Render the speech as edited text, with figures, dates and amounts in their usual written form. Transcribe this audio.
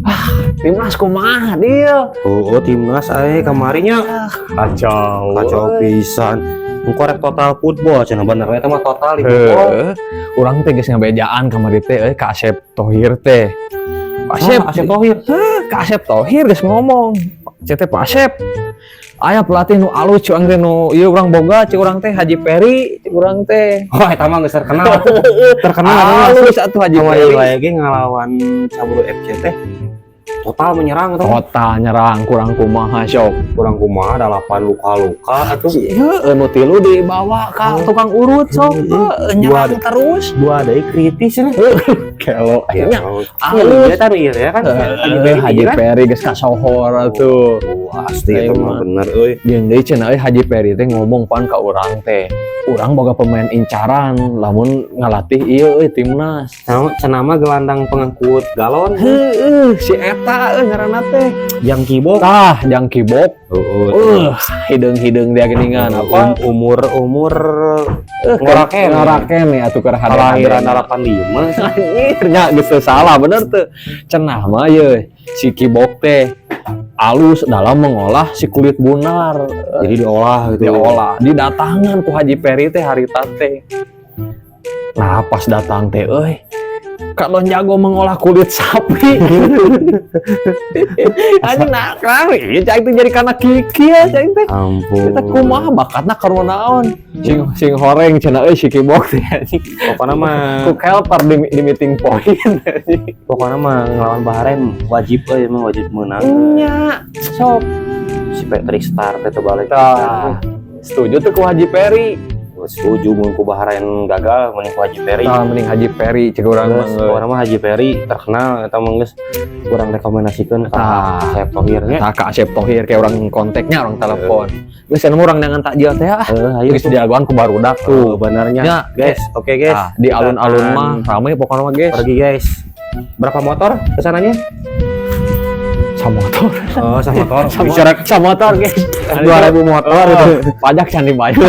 Ah, timnas kumaha dia? Oh, timnas ae kamarinya. Kacau. Kacau pisan. Korek total football cenah, bener eta mah, total di football. Heeh. Urang teh geus ngabejaan kamari teh euy ka Asep Tohir teh. Pak Asep, Ah, Asep Tohir. Heuh, ka Asep Tohir geus ngomong. Cek teh, "Pak Asep, aya pelatih nu alus curang teh, nu ieu urang boga," cek urang teh, "Haji Peri," cek urang teh. Oh, eta mah geus terkenal. Terkenal. Alus atuh Haji Kamari Peri. Wae ge ngalawan Caburu FC teh total menyerang tuh. Total nyerang, kurang kumaha sok? Kurang kumaha, dalapan luka-luka atuh. Heeh, nu tilu dibawa ka tukang urut sok. Heuh, nyerang terus. Dua deui kritis cenah. Kelo Ya, nya. alus. Alus. Eta nu ieu ya kan Haji Peri Haji kan? Peri geus kasohor atuh. Oh, pasti itu mah bener euy. Jeung deui cenah euy, Haji Peri teh ngomong pan ka urang teh. Urang boga pemain incaran lamun ngalatih ieu euy, timnas. Sama cenah mah gelandang pengangkut galon. Heeh, si eta euy ngaranna teh. Yang kibok. Tah, jang kibok. Heeh. Hideung-hideung dia geuningan apa? Umur umur Ngoraken, ngoraken. Ngoraken ya atuh keur Kelahiran 85. Anjir nya, geus teu salah bener teu. Cenah mah ye si kibok teh alus dalam mengolah si kulit bunar. Jadi diolah gitu. Diolah, didatangan ku Haji Peri teh harita teh. Nah, pas datang teh euy, Kak jago mengolah kulit sapi. Anjing, nah, kenapa iya cai teh jadi karena kiki ya cai teh. Ampun. Kita kumaha bakatna karena naon? Sing sing horeng cenah euy si kibok teh, anjing. Pokoknya mah Ku kelper di meeting point, anjing. Pokoknya mah ngelawan Bahrain wajib euy mah, wajib menang. Nya, sok. Si Patrick Star teh balik. Tah, setuju tuh ku Haji Peri? Setuju, mun ku Bahrain gagal mending ku Haji Peri. Tah, mending Haji Peri cek urang mah. Geus, pokoknya mah Haji Peri terkenal eta mah, geus urang rekomendasikeun ka Tah. Asep Tohir nya. Tah, ka Asep Tohir kayak urang kontaknya, urang telepon. Geus anu urang neangan takjil teh ah. Heeh, ayo. Geus dijagoan ku barudak tuh tuh. benernya. Ya, Guys, oke guys. Tah, di alun-alun mah rame pokoknya mah, guys. Pergi, guys. Berapa motor kesananya? Sama motor. Oh, sama motor. Sama, sama motor, guys. 2000 motor itu. Oh, pajak can dibayar.